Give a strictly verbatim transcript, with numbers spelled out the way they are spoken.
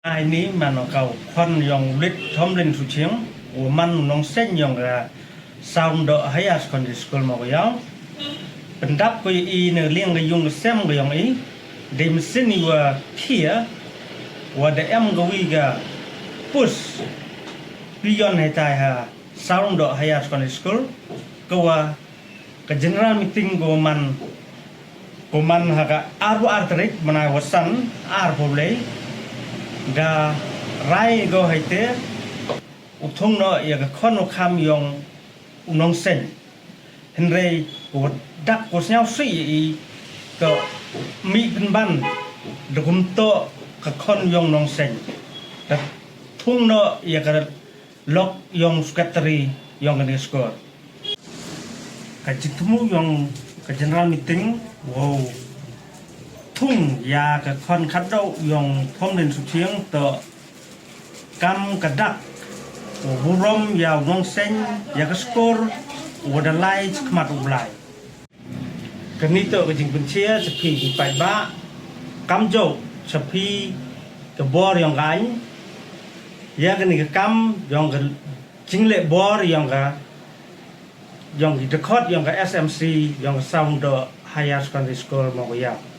Ai ni man o ka u khon yong u Lit Thomlin Suchiang, u man u nongseng yong ka Sarum Doh Higher Secondary School Mawkaiaw. Pyndap ko ya i na liang ka yung ka sem ka yong i, dei mynsien i wa khia, wa da em ka wi ka post peon heitai ha Sarum Doh Higher Secondary School, ka wa ka general meeting ko man, ko man ha ka arphaw ar tarik bnai wa san, arphaw le, da rai ko heite u thung noh ya ka khon u kham yong u nongseng. Hynrei ko dak ko sniaw sih ya i ka mih pynban da kumtoh ka khon yong nongseng. Da thung noh ya ka lok yong secretary yong kani ka skur. Ka jingthmu yong ka general meeting wow thung ya ka khon khatdoh yong Thomlin Suchiang toh kam ka dak wow burom ya u nongseng, ya ka skur wa da lai chakhmat u Blai. Kani toh ka jingpynshai cha phi ki paidbah, kamjooh cha phi ka bor yong ka aiñ, ya kani ka kam yong ka jingleh bor yong ka, yong ki dkhot yong ka S M C, yong ka Sarum Doh Higher Secondary School Mawkaiaw.